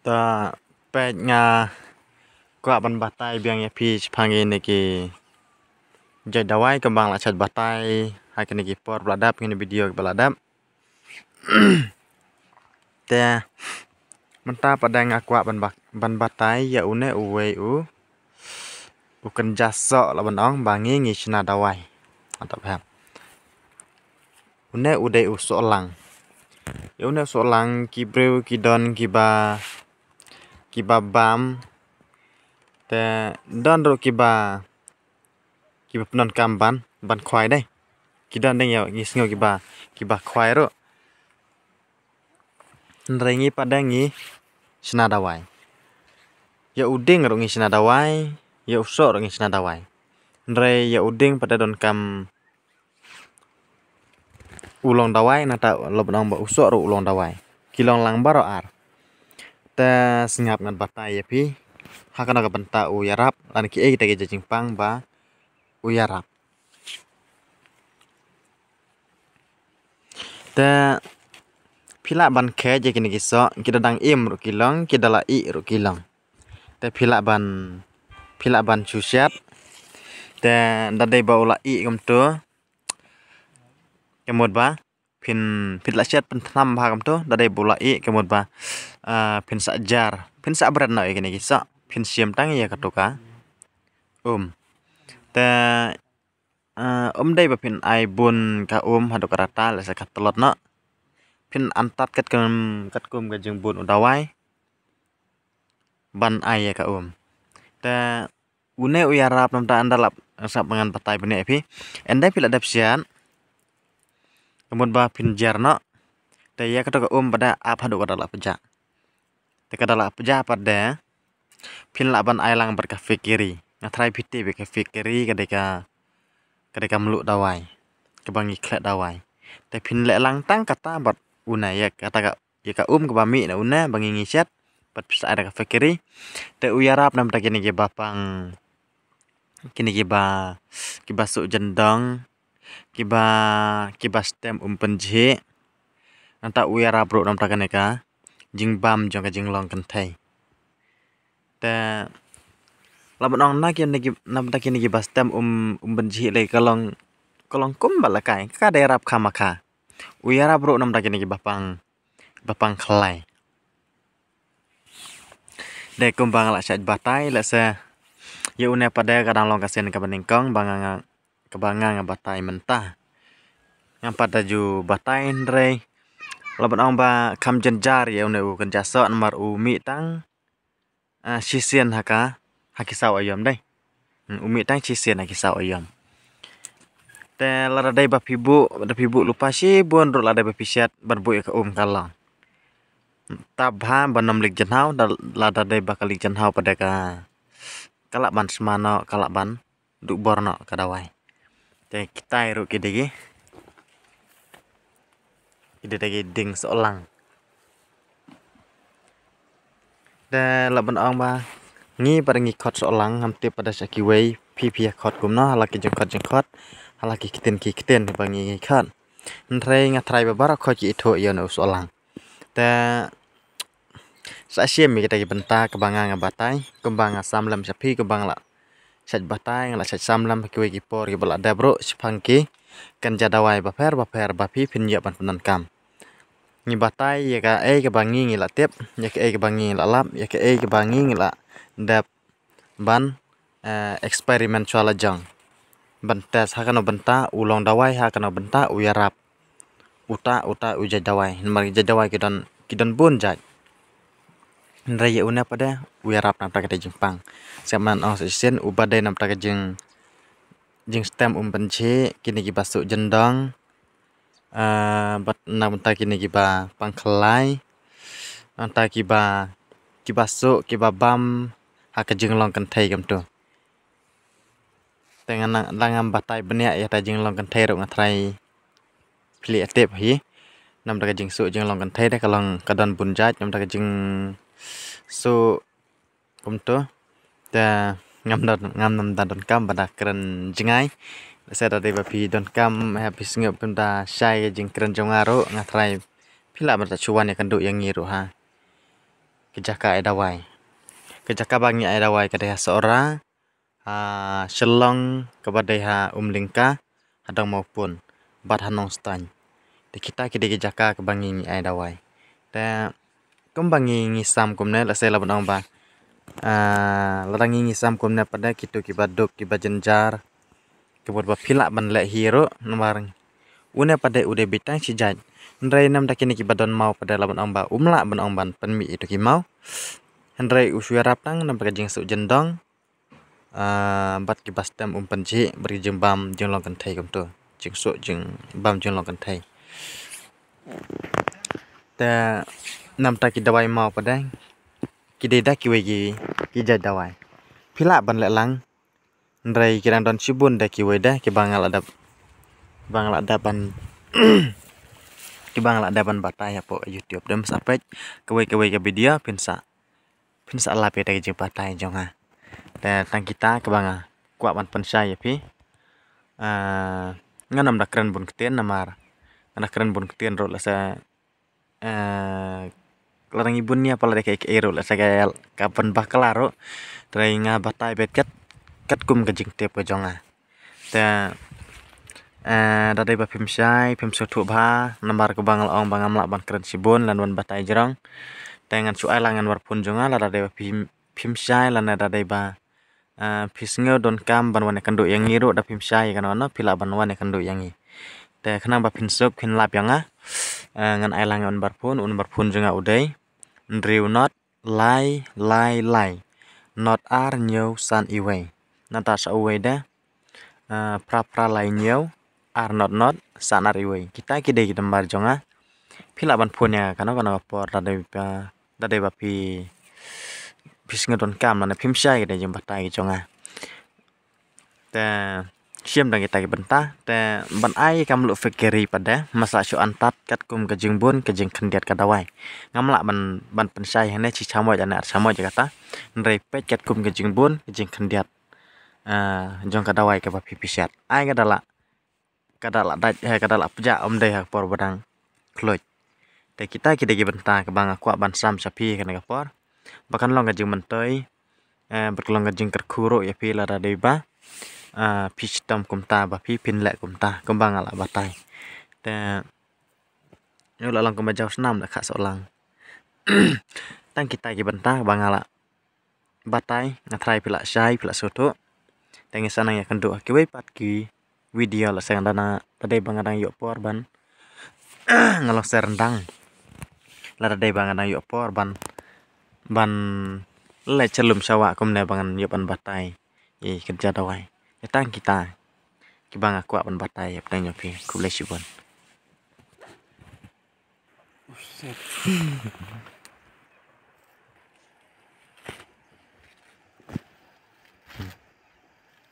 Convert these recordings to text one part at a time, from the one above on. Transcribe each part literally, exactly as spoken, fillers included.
Ta peit nga kwah ban batai biang ïa phi shaphang ïa kine ki jait dawai kumba nga la shait batai ha kine ki por ba la dep, kine video ba la dep. Te mynta pat nga kwah ban ba-, ban batai ïa une uwei u, u kynja soh la ban ong ba ngi ngi shna dawai. Mantap ha. Une u dei u sohlang. Ïa une u sohlang ki briew ki don kiba, kiba bam. Te don ruh kiba, kiba pyndonkam ban, ban khwai dei. Ki don dei ïa ngi sngew kiba, kiba khwai ruh. Hynrei ngi pat de ngi shna dawai. Ïa u dieng ruh ngi shna dawai, ïa u soh ruh ngi shna dawai. Hynrei ïa u dieng pat de donkam u long dawai, nangta la ban ong ba u soh ruh u long dawai. Ki long lang baroh ar. Te sngap ngan batai ïa phi ha kano ka bynta u ïarap, lane kiei kita ki jingpang ba u ïarap. Te phi lah ban khet ïa kine ki soh, ki da dang im ruh ki long, ki da la ih ruh ki long. Te phi lah ban, phi lah ban shu shet. Te da dei ba u la ih kumto, ka mut ba phin, phin lah shet pynthnam bha kumto, da dei ba u la ih, ka mut ba, ah, phin sa jar, phin sa bret noh ïa kine ki soh, phin shim tang ïa kato ka um. Te, ah, um dei ba phin ai bun ka um haduh katta, lehse ka tlot noh. Phin antad katkum, katkum ka jingbun u dawai ban ai ïa ka um. Te une u ïarap namta ynda lap, sngap ngan batai bniah ïa phi. Ynda phi la dep shet, ka mut ba phin jar noh. Te ïa kato ka um pat de ap haduh ka da la pjah. Te ka da la pjah pat de phin lah ban ai lang bad ka fikiri. Nga tharai phi tip ïa ka fikiri ka dei ka, ka dei ka mluh dawai, kaba ngi khleh dawai. Te phin leh lang tang kata bad une, ïa kata ka, ïa ka um kaba mih na une ba ngi ngi shet, bad phi sa ai da ka fikiri. Te u ïarap namta kine kiba pang, kine kiba, kiba suh jyndong, kiba, kiba stem um pynjhieh. Nangta u ïarap ruh namta kane ka jingbam jong ka jinglong kynthei. Te la ban ong na kine ki, namta kine kiba stem um, um pynjhieh lei ka long, ka long kumba la kai, ka da ïarap khamkha. U ïarap ruh namta kine kiba pang, ba pang khlai. Dei kumba nga la shait batai, lehse ïa une pat de ka dang long ka sien kaba nyngkong ba nga, nga, kaba nga nga batai mynta. Ngam pat da ju batai hynrei la ban ong ba kham jynjar ïa une u kynja soh namar u mih tang, ah, shisien ha ka, ha ki saw aïom dei. Hmm, u mih tang shisien ha ki saw aïom. Te lada dei ba phi buh, da phi buh lypa shibun ruh, lada dei ba phi shet ban buh ïa ka um ka long. Tap bha ban ym lik jynhaw, da, lada dei ba ka lik jynhaw pat de ka, ka lah ban sma noh, ka lah ban duh bor noh ka dawai. Te kitai ruh ki dei ki, ki dei ki dieng sohlang. Te la ban ong ba ngi pat de ngi khot sohlang, ngam tip pat de sha kiwei phi phi ïa khot kumno, ha la ki jingkhot jingkhot, ha la ki ktien ki ktien ba ngi ngi khot. Hynrei nga tharai ba baroh khoit ki ithuh ïa une u sohlang. Te sa shim ïa kita ki bynta kaba nga nga batai, kumba nga sam lem sha phi, kumba nga la shait batai, nga la shait sam lem ha kiwei ki por kiba la dep ruh shaphang ki kynja dawai bapher bapher ba phi phin ïoh ban pyndonkam. Ngi batai ïa kaei kaba ngi ngi la tip, ïa kaei kaba ngi ngi la lap, ïa kaei kaba ngi ngi la dep ban, eh, experiment shuwa la jong. Ban test ha kano bynta u long dawai, ha kano bynta u ïarap. Uta, uta u jait dawai. Namar ki jait dawai ki don, ki don bun jait. Hynrei ïa une pat de u ïarap namta ka dei jingpang. Sngap ngan ong sa shisien, uba dei namta ka jing, jingstem um pynjhieh, kine kiba suh jyndong. Ah, bad namta kine kiba pang khlai. Namta kiba, kiba suh, kiba bam ha ka jinglong kynthei kumto. Te ngan nang, la ngam batai bniah ïa kata jinglong kynthei ruh nga tharai phi la tip hi. Namta ka jingsuh jinglong kynthei de ka long ka don bun jait, namta ka jingsuh kumto. Te ngam don, ngam nam da donkam ban da kren jngai. Lehse da dei ba phi donkam, eh, phi sngewbha ban da shai ka jingkren jong nga ruh, nga tharai phi lah ban da shu wan ïakynduh ïa ngi ruh ha. ka jaka ai dawai. Ka jaka ba ngi ai dawai ka dei ha Sohra, ha Shillong kaba dei ha Umlyngka, ha Dongmawpun bad ha Nongstoiñ. Te kita ki dei ki jaka kaba ngi ngi ai dawai. Te kumba ngi ngi sam kumne, lehse lah ban ong ba, ah, lada ngi ngi sam kumne pat de, kito kiba duk kiba jynjar, ka mut ba phi lah ban leh hi ruh, namar une pat de u dei beit tang shi jait. Hynrei namar da kine kiba don maw pat de, lah ban ong ba um lah ban ong ban pynmih ïa ito ki maw. Hynrei u shu ïarap tang namar ka jingsuh jyndong, ah, bad kiba stem um pynjhieh bad ki jingbam jinglong kynthei kumto. Jingsuh jingbam jinglong kynthei. Te namar da ki dawai maw pat de, ki dei da kiwei ki, ki jait dawai. Phi lah ban leh lang. Hynrei ki dang don shibun de kiwei de kiba nga lah dep, kiba nga lah dep ban, kiba nga lah dep ban batai hapoh YouTube. Te ym sa peit kawei kawei ka video, phin sa, phin sa lap ïa ka jingbatai jong nga. Te tang kita kaba nga kwah ban pynshai ïa phi. Ah, ngan ym da kren bun ktien namar nga da kren bun ktien ruh lehse, eh, lada ngi bun nia pat lada kaei kaei ruh, lehse ka, ka pynbakla ruh. Te nga batai beit kat, katkum ka jingtip ka jong nga. Te, eh, da dei ba phim shai, phim sngewthuh bha, namar kaba nga la ong ba ngam lah ban kren shibun lane ban batai jrong. Te ngan shu ai lang ïa u number phone jong nga, lada dei ba phim, phim shai lane da dei ba, ah, phi sngew donkam ban wan ïakynduh ïa ngi ruh, da phim shai ïa kano kano, phi lah ban wan ïakynduh ïa ngi. Te khnang ba phin suk phin lap ïa nga, eh, ngan ai lang ïa u number phone, u number phone jong nga u dei hynriew not lai lai lai not ar hynñiew san iwei. Nangta sa uwei de, ah, phra phra lai hynñiew ar not not san ar iwei. Kita ki dei ki number jong nga. Phi lah ban phone ïa nga kano kano ka por, da dei ba, da dei ba phi, phi sngew donkam lane phim shai ïa ka jingbatai ka jong nga. Te shim tang kita ki bynta, te ban ai kam luh fake ri pat de, masa shu antad katkum ka jingbun ka jingkhyndiat ka dawai. Ngam lah ban, ban pynshai hangne shi shamoit lane ar shamoit ïa kata. Hynrei peit katkum ka jingbun ka jingkhyndiat, ah, jong ka dawai kaba phi phi shet. Ai ka da lah, ka da lah dait, eh, ka da lah pjah, ym dei ha ka por ba dang khluit. Te kita ki dei ki bynta kaba nga kwah ban sam sha phi kane ka por. Ba kan long ka jingmyntoi, eh, bad ka long ka jingkyrkhu ruh ïa phi lada dei ba, ah, phi shitom kumta, ba phi phin leh kumta kumba nga la batai. Te ïoh la long kumba jaw snam da kha soh lang. Tang kita ki bynta ba nga la batai, nga tharai phi la shai, phi la sngewthuh. Te ngi sa nang ïakynduh ha kiwei pat ki video, lehse nga dang, lada dei ba nga dang ïoh por ban, nga long ser ndang. Lada dei ba nga dang ïoh por ban, ban leit sha lum sha wah kumne ba ngan ïoh ban batai ïa ka jaka dawai. Ïa tang kita kiba nga kwah ban batai ïa pdeng jong phi. Khublei shibun.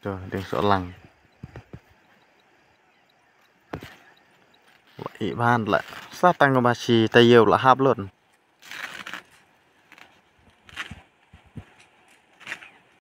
To, ding soh lang. Wa i ban la. Sa tang ba shi taïew la hap lut.